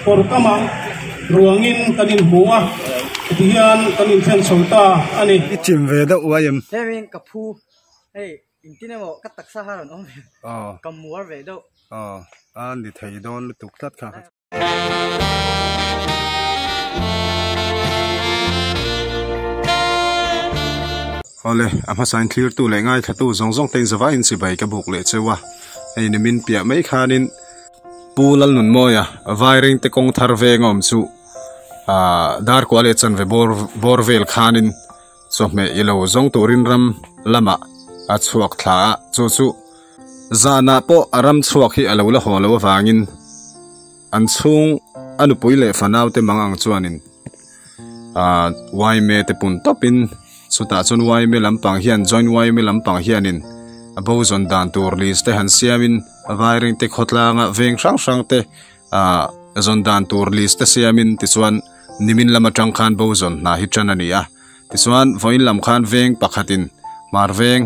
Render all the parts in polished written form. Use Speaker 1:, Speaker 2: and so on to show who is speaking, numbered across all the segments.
Speaker 1: kawr kamah ruangin kan inhmu a, tihian kan inthlen chho ta a ni.
Speaker 2: I chim ve deuh uai em?
Speaker 3: Hengin ka phu hei engtin emaw ka taksa kha rawn awm ve ka muar ve deuh.
Speaker 2: Aw a ni thei dawn lutuk tlat kha. Awle, a hmasain thlirtu leh ngaithlatu zawng zawng te in zavaiin chibai ka buk leh cheu a, hei ni min piah mai khanin Pu Lalnunmawia Vaireng te kawng thar veng a awm chu ah Darkua leh Chanve bawr bawr vel khanin chawhmeh ilo zawng turin ram lamah a chhuak thla a, chu chu zanah pawh a ram chhuak hi a lo la haw lo avangin An chhung a nupui leh fanau te mang ang chuanin ah yma te pun tawpin chutah chuan yma lampang hian joint yma lampang hianin a bo zawn dan tur list te han siamin vairing te khawtlanga veng hrang hrang te ah zawn dan tur list te siamin tichuan nimin lam atang khan bo zawn hna hi tan a ni a tichuan vawiin lam khan veng pakhatin hmar veng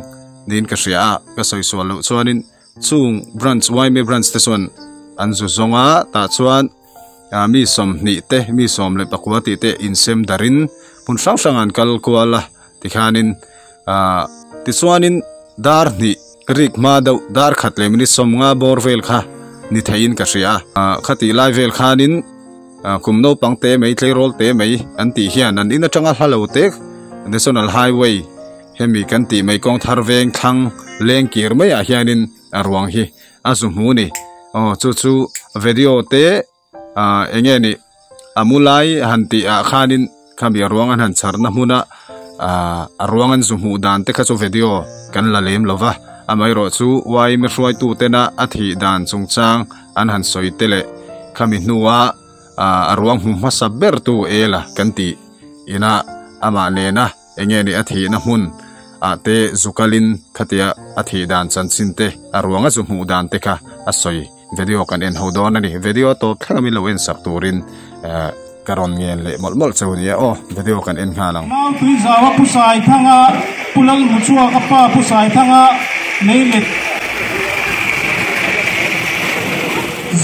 Speaker 2: niin ka hria a ka sawi sual loh chuanin. Chung branch yma branch te chuan an zu zawng a tah chuan ah mi sawmhnih te mi sawm leh pakua tih te insem darhin hmun hrang hrang an kal kual a tikhanin ah tichuanin dar hnih rik hma deuh dar khat leh minute sawmnga bawr vel kha ni theiin ka hria a ah khatih lai vel khanin ah kum naupang te mai tleirawl te mai an tih hian an in atanga hla lo te national highway. Hemi kan tih mai kawng thar veng thlang leng kir maiah hianin a ruang hi a zu hmu ni. Aw chu chu video te ah eng nge nih a mu lai han tih ah khanin khami a ruang an han chhar na hmuna ah a ruang an zu hmuh dan te kha chu video kan la lem lo va amaherawh chu yma hruaitu tena a thih dan chungchang an han sawi te leh khami hnua ah a ruang hmu hmasa ber tu ela kan tih ina amah nena. Enge nih a thihna hmun ah te zu kalin khatia a thih dan chanchin te a ruang a zu hmuh dan te kha a sawi video kan en ho dawn a ni. Video tawp thleng a min lo en sak turin eh ka rawn ngen leh mawlh mawlh cheu nia aw video kan en nghal ang.
Speaker 1: Mau Tuizaua Pu Saithanga, Pu Lalmuchhuaka pa Pu Saithanga Meilet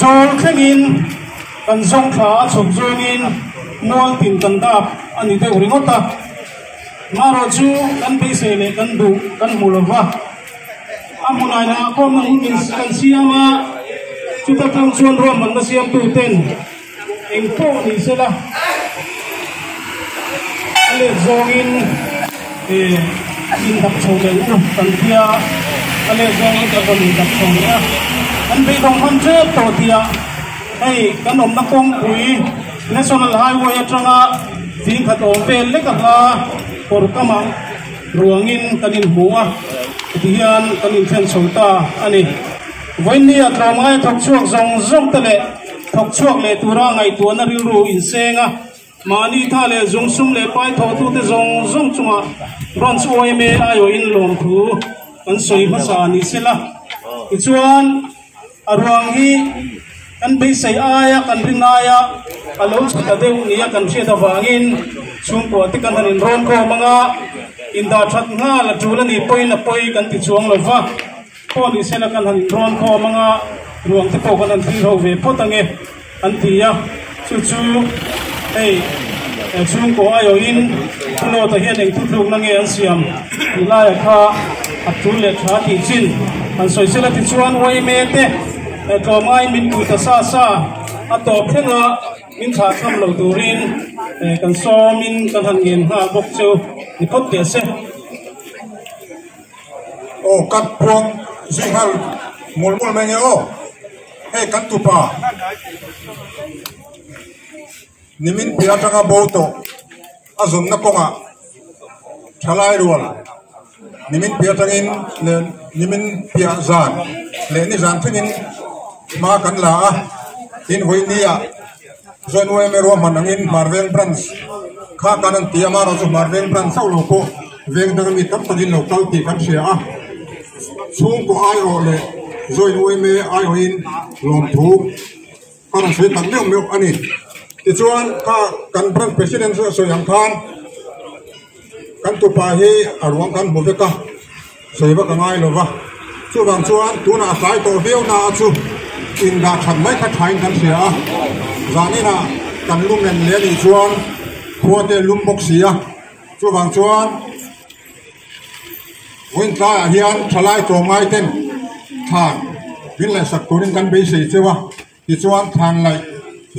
Speaker 1: zawl thlengin kan zawng thla a chhuk zawngin mual tin kan dap a ni deuh ringawt a. Marawh chu kan beisei leh kan duh kan hmu lo va, a hmunah in ah kawmna hun min kan siam a, chuta tang chuan ruahmanna siamtu ten eng pawh ni sela a let zawngin eh in dap chho leh u kan tia, a let zawngin kan rawn in dap chho leh a, kan beidawng hman tep tawh tih ah hei kan awmna kawngpui. National Highway atanga zingkhat awm vel lek a hla kawr kamah ruangin kan inhmu a, tihian kan inthlen chho ta a ni. Vawiinnia tlawmngaia thawk chhuak zawng zawng te leh thawk chhuak leh tura ngaihtuahna rilru inseng a, mahni tha leh zung sum leh pai thawhtute zawng zawng chungah Branch yma aiawhin lawmthu kan sawi hmasa ni sela. Tichuan. A ruang hi kan beisei aia kan rin aia a lo chhe ta deuh nia kan hriat avangin chhungkua te kan han inrawn khawm ang a, indah that nghal a tul a nih pawhin a pawi kan ti chuang lo va, pawh ni sela kan han inrawn khawm ang a, ruang te pawh kan han thlir ho ve phawt ang e an ti a, chu chu hei chhungkua aiawhin Pu Lawta hian eng thuthlukna nge an siam tih laiah kha a tul leh tha tih chin han sawi sela tichuan yma te tlawmngaiin min pui ta sa sa a tawp thleng a min thlah tham lo turin kan sawmin kan han ngen nghal bawk chu ni phawt teh se.
Speaker 4: Aw kan puang zui nghal mawlh mawlh mai nge aw hei kan tupa. Nimin piah atanga bo tawh a zawnna kawngah thalai rual nimin piah atangin leh nimin piah zan leh nizan thlengin hma kan la a, tin vawinia Joint yma ruahman angin Hmarveng Branch kha kan an ti a, amaherawhchu Hmarveng Branch chauh lo pawh veng dang ami tam takin lo kal tih kan hria a, chhungkaw aiawh leh Joint yma aiawhin lawmthu. Ka rawn sawi tak meuh meuh a ni. Tichuan kha kan branch president chu a sawi ang khan kan tupa hi a ruang kan hmu vek a, sawi vak a ngai lo va. Chuvang chuan tunah a tlai tawh viau na a chu indah that mai kha thain kan hria a. Zaninah kan lum en leh a nih chuan khua te a lum bawk si a, chuvang chuan vawiin tlaiah hian thalai tlawmngai ten thlan min laihsak turin kan beisei cheu a, tichuan thlan laih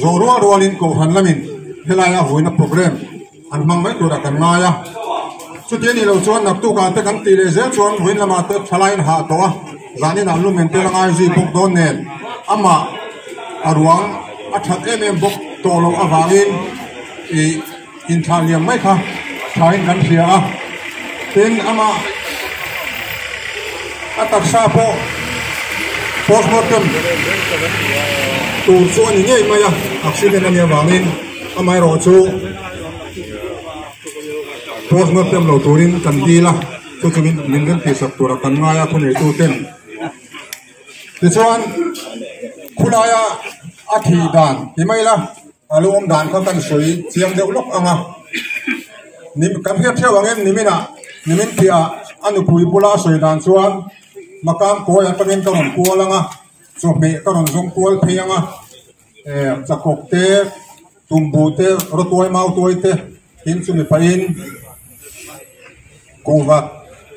Speaker 4: zawh rual rualin kohhran lamin helaia vawiina programme an hmang mai turah kan ngai a, chuti a nih loh chuan naktukah te kan tih leh zel chuan vawiin lamah te thalaiin hah tawh a, zaninah lumen tel a ngai zui bawk dawn nen amah a ruang a that em em bawk tawh loh avangin ih inthlah liam mai kha thain kan hria a, tin amah a taksa pawh postmortem tur chu a ni ngei mai a, accident a nih avangin. Amaherawh chu postmortem lo turin kan dil a, chu chu min rem tihsak tura kan ngai a thuneitu ten. Tichuan khulaia a thih dan ti mai ila a lo awm dan kha kan sawi chiang deuh lawk ang a. Kan hriat theuh angin niminah nimin piahah a nupui bula a sawi dan chuan Makam kawi atangin ka rawn kual ang a, chawhmeh ka rawn zawng kual phei ang a. Chakawk te, tumbu te, rawtuai mautuai te tin chumi pahin kuhva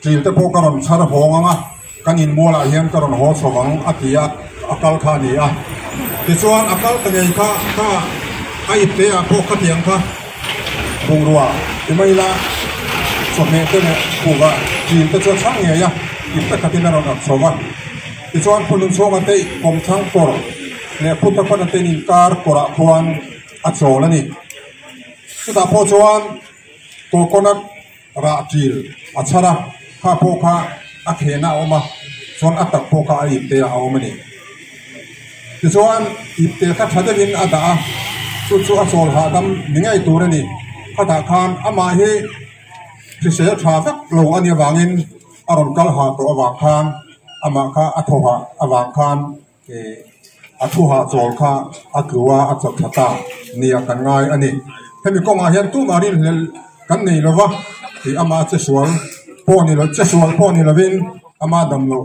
Speaker 4: ṭil te pawh ka rawn chhar hawng ang a, kan inmualah hian ka rawn haw chho ang a ti a, a kal kha a ni a. Tichuan a kal ta ngei kha kha a ipte ah pawh khatiang kha bungrua ti mai ila chawhmeh te leh kuhva ṭil te chu a chhang ngei a, ipte khatin a rawn ak chho va. Tichuan Phunun chhunga te kawmthlang kawr leh Putapana te inkar kawrah khuan a chawl a ni. Chutah pawh chuan coconut rah ṭil a chhar a, kha pawh kha a khehna a awm a, chuan a tak pawh kha a ipte ah a awm a ni. Tichuan ipte kha ṭha deuhin a dah a, chu chu a chawl hahdam ni ngei tur a ni. Khatah khan amah hi hrisel ṭha vek lo a nih avangin a rawn kal hah tawh avang khan amah kha a thaw hah avang khan ih a thu hah chawl kha a tlu a a chawt tha ta nia kan ngai a ni. Hemi kawngah hian tumah rinhlelh kan nei lo va ih amah che sual pawh ni lo che sual pawh ni lovin ama dam loh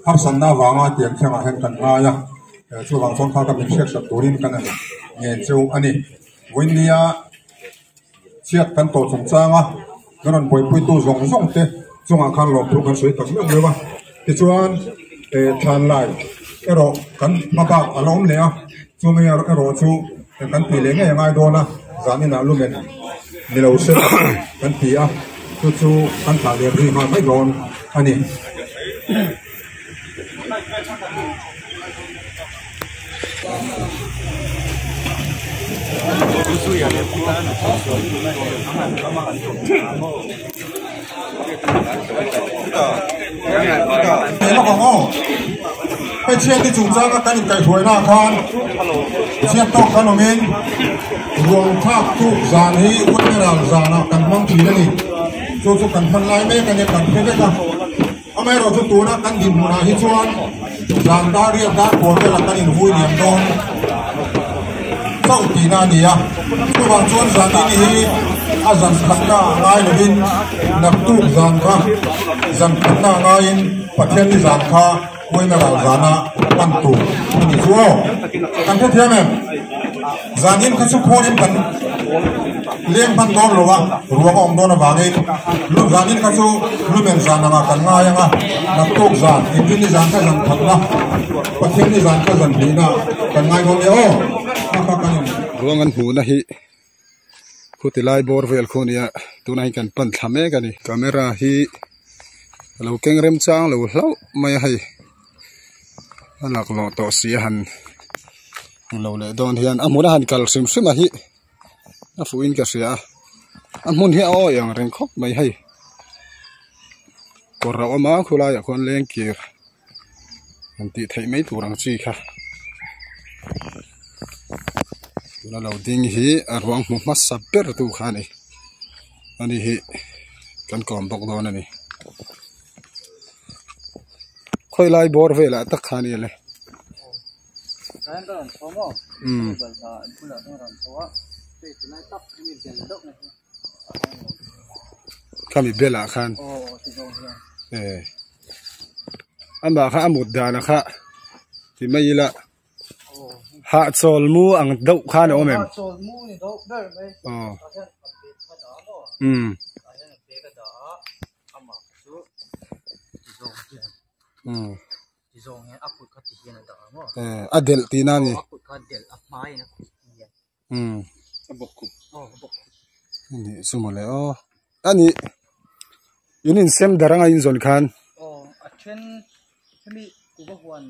Speaker 4: harsatna avanga tiang thlengah hian kan ngai a chuvang chuan kha ka min hriatsak turin kan han ngen cheu a ni. Vawinia chhiat kan tawh chungchang a kan rawn buaipuitu zawng zawng te chungah khan lawmthu kan sawi tak meuh meuh a tichuan eh thlan lai erawh kan hma bak a la awm leh a chumi erawh chu kan tih leh ngei a ngai dawn a zaninah lumen ni lo se kan ti a chu chu kan thlah liam zui nghal mai dawn a ni. Hei chhiat te chungchanga kan inkaihhruaina ah khan chhiat tawk kan awmin ruang thlak tuk zan hi funeral zanah kan hmang thin a ni. Chu chu kan hman lai mek a nia kan hre vek a. Amaherawhchu tuna kan dinhmunah hi chuan zan dar riat dar pawl velah kan invui liam dawn chauh tihna a ni a. Chuvang chuan zan in hi a zan khatna ah ngai lovin naktuk zan kha zan khatna ah ngaiin Pathianni zan kha Uaina ral zana pan tur a ni chu aw. Kan hrethiam em? Zan in kha chu khuanin kan leng hman dawn lo a, ruang a awm dawn avangin zan in kha chu lumen zan anga kan ngai ang a, naktuk zan, Inrinni zan kha zan khatna, Pathianni zan kha zan hlihna kan ngai dawn nia aw. Kha kha kan in.
Speaker 2: Ruang an hmuhna hi khuti lai bawr vel khu ania tunah hian kan pan thla mek a ni. Camera hi a lo keng remchang lo hlauh mai a hei a laklawh tawh si a han lo leh dawn hian a hmun a han kal hrim hrim a hi a fuh in ka hria a a hmun hi a awi ang reng khawp mai hei kawr a awm a khulai ah khuan lengkir han tih theih mai tur ang chi kha tuna lo ding hi a ruang hmu hmasa ber tu kha a ni ani hi kan kawm bawk dawn a ni khawi lai bawr velah tak kha a ni le. Khami belah khan eh amah kha a mut dan a kha ti mai ila. Hahchawl mu ang deuh khan a awm em?
Speaker 3: Hahchawl mu ni deuh ber mai.
Speaker 2: Aw.
Speaker 3: Tah hian a bag a dah a maw?
Speaker 2: Umm.
Speaker 3: Tah hian a bag a dah a, amah kha chu ti zawng hian.
Speaker 2: Umm.
Speaker 3: Ti zawng hian a kut kha ti hian a dah a maw?
Speaker 2: Eh, a delh tihna a ni.
Speaker 3: Aw, a kut kha a delh a hmaiin a kut ti hian.
Speaker 2: Umm.
Speaker 5: A bawk khup.
Speaker 3: Aw, a bawk khup.
Speaker 2: Ani chu mawle aw. Ani in insem dar anga in zawn khan.
Speaker 3: Aw, a then hemi kuva huan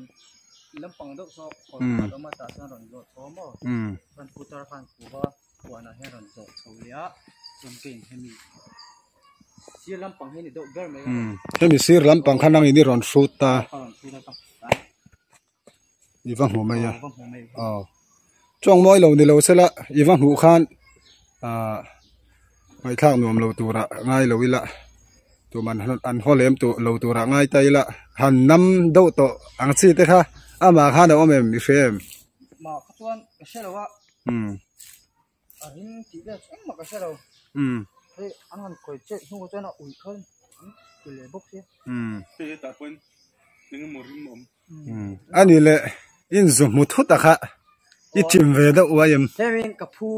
Speaker 3: lampang deuh saw kawr pakhat awm a tah chuan rawn zawh chho a maw? Chuan putar khan kuva huanah hian rawn zawh chho leh a, chuan keiin hemi sir lampang hi a ni deuh ber mai a.
Speaker 2: Hemi sir lampang khan angin i rawn hrut ta.
Speaker 3: Aw, ka rawn hrut a ka tlai.
Speaker 2: I va hmu mai a.
Speaker 3: Aw, va hmu mai.
Speaker 2: Aw. Tawng mawi lo ni lo sela i va hmuh khan ah ngaihthlak nuam lo tura ngai lo ila tuman an haw lem tawh lo tura ngai ta ila han nam deuh tawh ang chi te kha amah khan a awm em i hre em?
Speaker 3: Mah kha chuan ka hre lo a.
Speaker 2: Umm.
Speaker 3: A ring tih vel chu engmah ka hre lo.
Speaker 2: Umm.
Speaker 3: Hei an han kawi chet hnu chuan a ui khan an ti leh bawk sia.
Speaker 2: Umm.
Speaker 5: Hei hetah pawhin engemaw rim a awm.
Speaker 2: Umm. Ani leh in zu hmu thut a kha i chim ve deuh uai em?
Speaker 3: Hei ka phu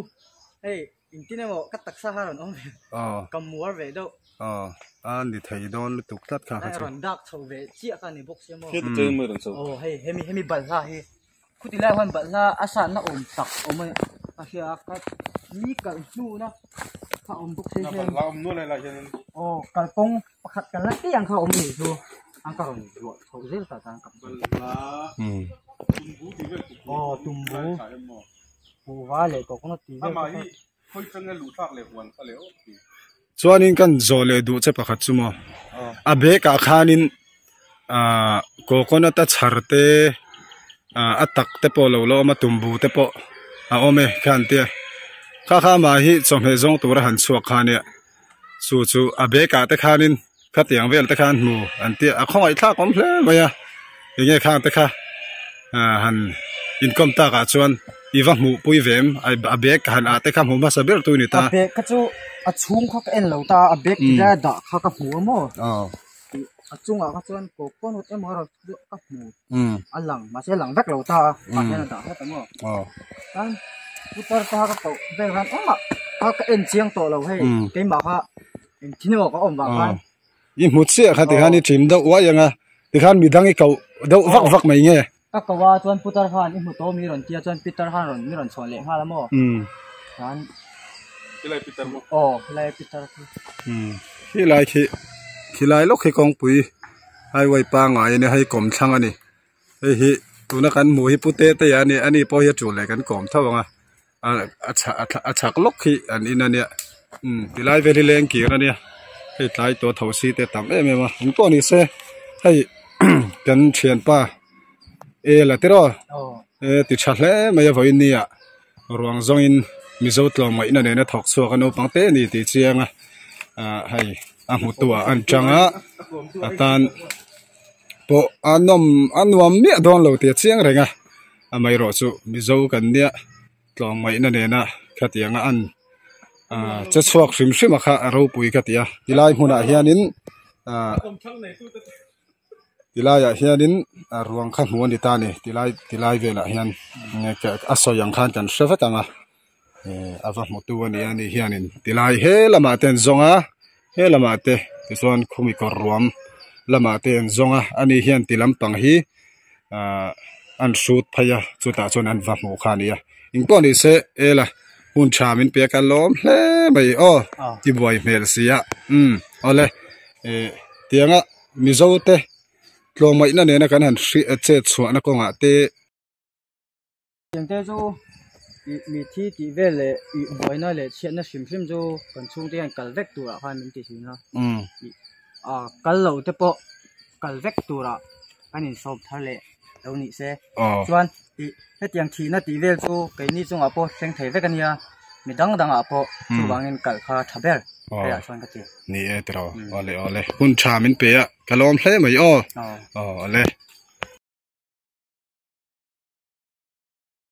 Speaker 3: hei engtin emaw ka taksa kha rawn awm ve.
Speaker 2: Aw.
Speaker 3: Ka muar ve deuh.
Speaker 2: Aw. A ni thei dawn lutuk tlat kha kha
Speaker 3: chu. Rawn dak chho ve chiah kha ni bawk sia maw.
Speaker 5: Heta cheng mai rawn chho.
Speaker 3: Aw hei hemi hemi balhla hi. Khuti lai huan balhla a satna awm tak awm a a hria a ka mi kal hnuna kha awm bawk se hian
Speaker 5: Balhla awm nual lai hian
Speaker 3: aw kalkawng pakhat kal na te ang kha awm ni chu an ka rawn luah chho zel ta chuan ka
Speaker 5: Balhla tumbu tih vel
Speaker 3: aw tumbu kuhva leh coconut tih vel
Speaker 5: Amah hi khawi changa luh thlak leh huan kha leh aw ti.
Speaker 2: Chuanin kan zawh leh duh che pakhat chu maw a bag ah khanin ahh coconut a chhar te ahh a tak te pawh lo la awm a tumbu te pawh a awm e kha an tia kha kha amah hi chawhmeh zawng tura han chhuak kha ania chu chu a bag ah te khanin khatiang vel te khan hmu an tia a khawngaih thlak awm hle mai a enge khang te kha ah han inkawm tak ah chuan i va hmuh pui ve em a bag han ah te kha hmu hmasa ber tu ni ta
Speaker 3: a bag kha chu a chhung kha ka en lo ta a bag ti lai a dah kha ka hmu a maw a chungah kha chuan coconut emaw erawh chu ka hmu a lang mahse a lang vek lo ta a tah hian a dah hlek a maw chuan putar te kha ka koh vel khan engmah kha ka en chiang tawh lo hei keimah kha Engtin emaw ka awm vang khan.
Speaker 2: I hmu chiah kha tikhan i ṭim deuh uai ang a, tikhan midang i koh deuh vak vak mai nge?
Speaker 3: Ka koh a chuan Putar khan i hmu tawh mi rawn tia chuan Peter khan rawn mi rawn chhuah leh nghal a maw? Chuan
Speaker 5: Khilai Peter maw?
Speaker 3: Aw khilai Peter khi.
Speaker 2: Khilai khi khilai lawk khi kawngpui highway pangngai a nia hei kawmthlang a ni. Hei hi tuna kan hmuh hi pute te a ni ani pawh hi a tul leh kan kawm tho ang a a chhak lawk hi an in a nia umm tilai vel hi leng kir a nia hei tlai tawh tho si te tam em em a eng pawh ni se hei kan thianpa e la tiraw e ti tha hle mai a vawiin ni ah ruang zawngin mizo tlawmngaihna nena thawk chhuak a naupang te a ni tih chiang a ah hei a hmu tu ah an tang a a tan. pawh a nawm a nuam miah dawn lo tih a chiang reng a amaherawh chu mizo kan nia tlawmngaihna nena khatianga an ah che chhuak hrim hrim a kha a ropui ka ti a tilai hmunah hianin ah tilaiah hianin a ruang kha hmuh a ni ta a ni tilai tilai velah hian a sawi ang khan kan hre vek ang a eh a va hmu tu a ni a ni hianin tilai he lamah te an zawng a he lamah te tichuan khumi kawr ruam lamah te an zawng a ani hian ti lampang hi ahh an hrut phei a chutah chuan an va hmuh kha a ni a engpawh ni se ela hun tha min pe a ka lawm hle mai aw ti buai hmel si a umm awle eh tianga mizo te tlawmngaihna nena kan han hri chet chhuahna kawngah te.
Speaker 3: Tiang te chu ih mi thi tih vel leh ih buaina leh chhiatna hrim hrim chu kan chhungte hian kal vek turah khan min ti thin a ih ah kal lo te pawh kal vek turah kan insawm thar leh lo nih se chuan ih hetiang thihna tih vel chu keini chungah pawh thleng thei vek a nia mi dang dangah pawh chuvangin kal kha tha ber hei ah chuan ka ti.
Speaker 2: Ni e tiraw awle awle hun tha min pe a ka lawm hle mai aw awle.